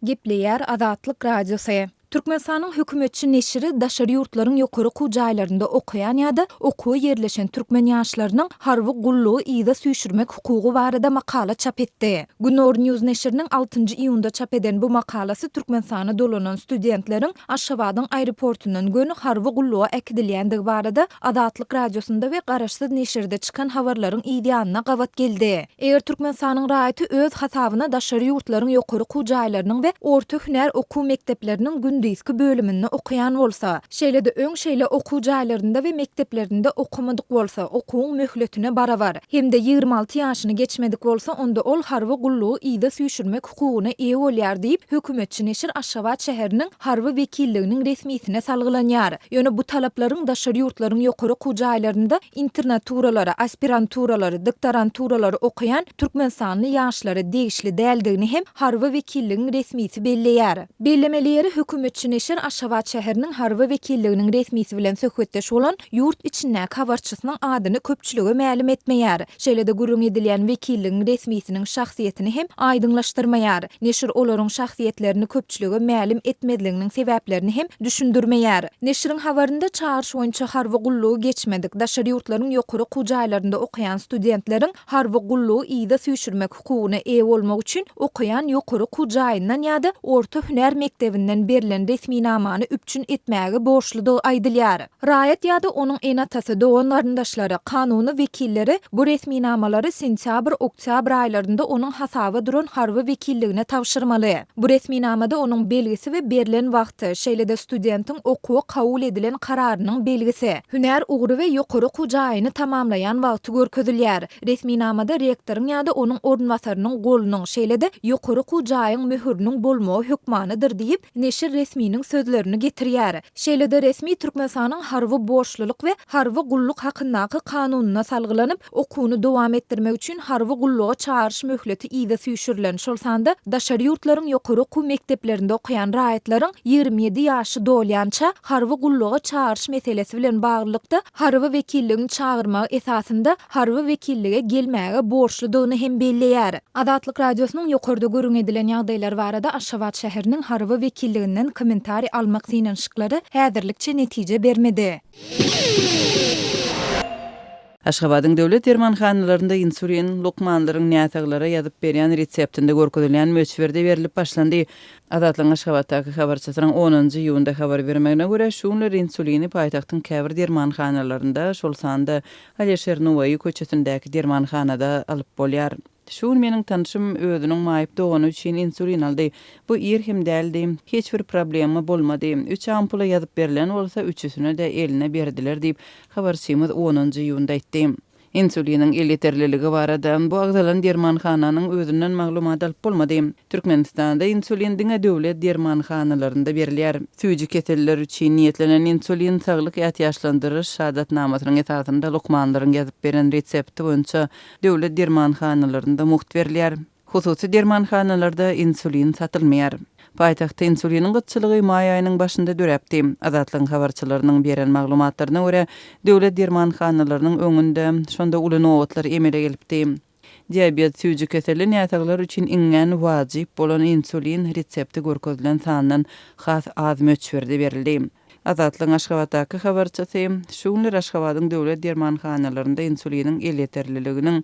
Gepleýär Azatlyk Radiosy. Türkmenistanyň hökümetçi neşiri daşary ýurtlaryň ýokary okuw jaýlarynda okaýan ýa-da okuwa ýerleşen türkmen ýaşlarynyň harby gullugy yza süýşürmek hukugy barada makala çap etdi. Gündogar News neşiriniň altynjy iýunda çap eden bu makalasy Türkmenistana dolanan studentleriň Aşgabadyň aeroportundan göni harby gulluga äkidilýändigi barada Azatlyk Radiosynda we garaşsyz neşirde çykan habarlaryň yzýanyna gabat geldi. Eger Türkmenistanyň raýaty öz hasabyna daşary ýurtlaryň ýokary okuw jaýlarynyň we orta hünär okuw mekdepleriniň gündizki bölüminde okaýan bolsa, şeýle-de öň şeýle okuw jaýlarynda we mekdeplerinde okamadyk bolsa, okuwyň möhletine barabar, hem-de 26 ýaşyny geçmedik bolsa, onda ol harby gullugy yza süýşürmek hukugyna eýe bolýar diýip, hökümetçi neşir Aşgabat şäheriniň harby wekilliginiň resmisine salgylanýar. Ýöne bu talaplaryň daşary ýurtlaryň ýokary okuw jaýlarynda internaturalary, aspiranturalary, doktoranturalary okaýan türkmenistanly ýaşlara degişli däldigini hem harby wekilligiň resmisi belleýär. Bellemeli ýeri, hökümetçi neşir Aşgabat şäheriniň harby wekilliginiň resmisi bilen söhbetdeş bolan ýurt içindäki habarçysynyň adyny köpçülige mälim etmeýär. Şeýle-de gürrüň edilýän wekilligiň resmisiniň şahsyýetini hem aýdyňlaşdyrmaýar. Neşir olaryň şahsyýetlerini köpçülige mälim etmezliginiň sebäplerini hem düşündirmeýär. Neşiriň habarynda çagyryş boýunça harby gullugy geçmedik, daşary ýurtlaryň ýokary okuw jaýlarynda okaýan studentleriň harby gullugy yza süýşürmek hukugyna eýe bolmak üçin okaýan ýokary okuw jaýyndan ýa-da orta hünär mekdebinden berlen resminamany üpjün etmäge borçludygy aýdylýar. Raýat ýa-da onuň ene-atasy, dogan-garyndaşlary, kanuny wekilleri bu resminamalary sentýabr, oktýabr aýlarynda onuň hasaba duran harby wekilligine tabşyrmaly. Bu resminamada onuň belgisi we berlen wagty, şeýle-de studentiň okuwa kabul edilen kararynyň belgisi, hünär ugry we ýokary okuw jaýyny tamamlaýan wagty görkezilýär. Resminamada rektoryň ýa-da onuň orunbasarynyň golunyň, şeýle-de ýokary okuw jaýyň möhüriniň bolmagy hökmanydyr diýip, neşir resminiň sözlerini getirýär. Şeýle-de resmi Türkmenistanyň harby borçlulyk we harby gulluk hakyndaky Kanunyna salgylanyp, okuwyny dowam etdirmek üçin harby gulluga çagyryş möhleti yza süýşürilen, şol sanda daşary ýurtlaryň ýokary okuw mekdeplerinde okaýan raýatlaryň 27 ýaşy dolýança harby gulluga çagyryş meselesi bilen baglylykda harby wekilligiň çagyrmagy esasynda harby wekillige gelmäge borçludygyny hem belleýär. Azatlyk Radiosynyň ýokarda gürrüň edilen ýagdaýlar barada Aşgabat şäheriniň harby wekilliginden kommentariý almak synanyşyklary häzirlikçe netije bermedi. Aşgabadyň döwlet dermanhanalarynda insulin lukmanlaryň näsaglara ýazyp berýän reseptinde görkezilýän möçberde berlip başlandy. Azatlygyň Aşgabatdaky habarçysynyň onunjy iýunda habar bermegine görä, şu günler insulini paýtagtyň käbir dermanhanalarynda, şol sanda Alyşir Nowaýy köçesindäki dermanhanada alyp bolýar. Şu gün meniň tanşym özüniň maýyp dogany üçin insulin aldy. Bu ir hem däldi. Hiç bir problema bolmady. Üç ampula ýazyp berlen bolsa, üçüsini-de eline berdiler diýip, habarçymyz onunjy iýunda aýtdy. Insuliniň elýeterliligi barada bu agzalan dermanhananyň özünden maglumat alyp bolmady. Türkmenistanda insulin diňe döwlet dermanhanalarynda berilýär. Süýji keselliler üçin niýetlenen insulin saglyk ätiýaçlandyryş şahadatnamasynyň esasynda lukmanlaryň ýazyp beren resepti boýunça döwlet dermanhanalarynda mugt berilýär. Hususy dermanhanalarda insulin satylmaýar. Paýtagtda insuliniň gytçylygy maý aýynyň başynda döräpdi. Azatlygyň habarçylarynyň beren maglumatlaryna görä, döwlet dermanhanalarynyň öňünde şonda uly nobatlar emele gelipdi. Diabet, süýji keselli näsaglar üçin iňňän wajyp bolan insulin resepti görkezilen sandan has az möçberde berildi. Azatlygyň Aşgabatdaky habarçysy şu günler Aşgabadyň döwlet dermanhanalarynda insuliniň elýeterliliginiň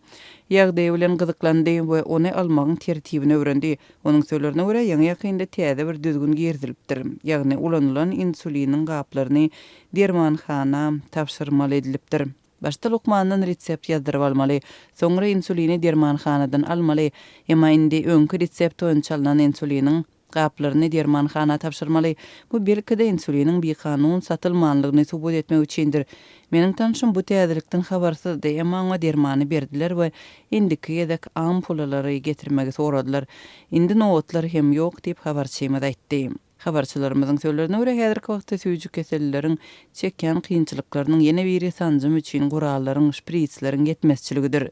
ýagdaýy bilen gyzyklandy we ony almagyň tertibini öwrendi. Onuň sözlerine görä, ýaňy-ýakynda täze bir düzgün girizilipdir. Ýagny ulanylan insuliniň gaplaryny dermanhana tabşyrmaly edilipdir. Başda lukmandan resept ýazdyryp almaly, soňra insulini dermanhanadan almaly. Emma indi öňki resept boýunça alnan insuliniň gaplaryny dermanhana tabşyrmaly. Bu belki-de insuliniň bikanun satylmanlygyny subut etmek üçindir. Meniň tanşym bu täzelikden habarsyzdy, emma oňa dermany berdiler we indiki gezek ampulalary getirmegi soradylar. Indi nobatlar hem ýok diýip, habarçymyz aýtdy. Habarçylarymyzyň sözlerine görä, häzirki wagtda süýji kesellileriň çekýän kynçylyklarynyň ýene biri sanjym üçin gurallaryň, şprisleriň ýetmezçiligidir.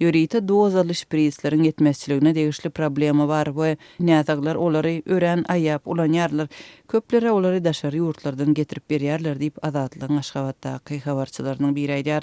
Ýörite dozaly şprisleriň ýetmezçiligine degişli problema bar we näsaglar olary örän aýap ulanýarlar. Köplere olary daşary ýurtlardan getirip berýärler diýip, Azatlygyň Aşgabatdaky habarçylarynyň biri aýdýar.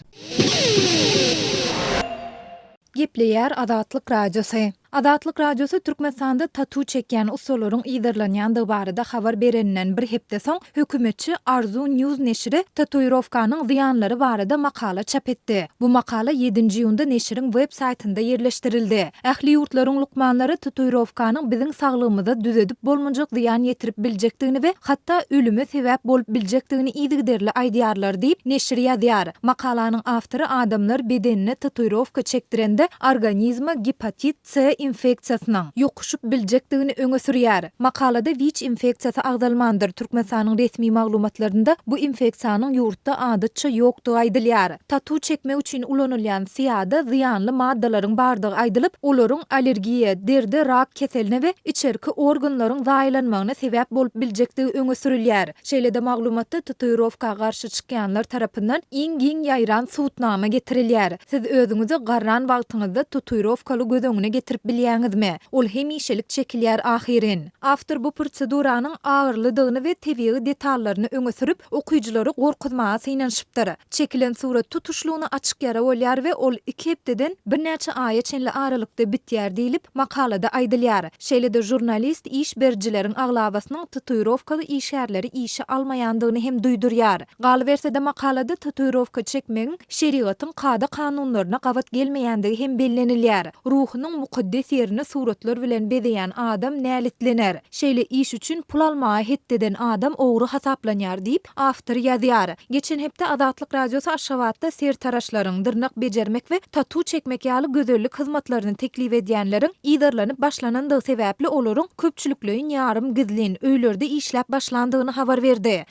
Gepleýär Azatlyk Radiosy. Azatlyk Radiosy Türkmenistanda tatu çekýän ussalaryň yzarlanýandygy barada habar bereninden bir hepde soň, hökümetçi Arzu News neşiri tatuirowkanyň zyýanlary barada makala çap etdi. Bu makala ýedinji iýunda neşiriň web saýtynda ýerleşdirildi. Ähli ýurtlaryň lukmanlary tatuirowkanyň biziň saglygymyza düzedip bolmajak zyýan ýetirip biljekdigini we hatda ölüme sebäp bolup biljekdigini yzygiderli aýdýarlar diýip, neşir ýazýar. Makalanyň awtory adamlar bedenine tatuirowka çekdirende organizme gepatit C infeksiýasynyň ýokuşyp biljekdigini öňe sürýär. Makalada wiç infeksiýasy agzalmandyr, Türkmenistanyň resmi maglumatlarynda bu infeksiýanyň ýurtda adatça ýokdugy aýdylýar. Tatu çekmek üçin ulanylýan syýada zyýanly maddalaryň bardygy aýdylyp, olaryň allergiýa, deride rak keseline we içerki organlaryň zaýalanmagyna sebäp bolup biljekdigi öňe sürülýär. Şeýle-de maglumatda tatuirowka garşy çykýanlar tarapyndan iň giň ýaýran subutnama getirilýär. Siz özüňizi garran wagtyňyzda tatuirowkaly göz öňüne getirip bilýäňizmi? Ol hemişelik çekilýär ahyryn. Awtor bu proseduranyň agyrlydygyny we tebigy detallaryny öňe sürüp, okyjylary gorkuzmaga synanyşypdyr. Çekilen surat tutuşlygyna açyk ýara bolýar we ol iki hepdeden birnäçe aýa çenli aralykda bitýär diýlip, makalada aýdylýar. Şeýle-de žurnalist iş berijileriň aglabasynyň tatuirowkaly işgärleri işe almaýandygyny hem duýdurýar. Galyberse-de makalada tatuirowka çekmegiň şerigatyň kada-kanunlaryna gabat gelmeýändigi hem bellenilýär. Ruhunyň mukaddes ýerini suratlar bilen bezeýän adam näletlener. Şeýle iş üçin pul almaga hetdi eden adam ogry hasaplanýar diýip, awtor ýazýar. Geçen hepde Azatlyk Radiosy Aşgabatda sertaraşlaryň, dyrnak bejermek we tatu çekmek ýaly gözellik hyzmatlaryny teklip edýänleriň yzarlanyp başlanandygy sebäpli olaryň köpçülikleýin ýarym gizlin, öýlerde işläp başlandygyny habar berdi.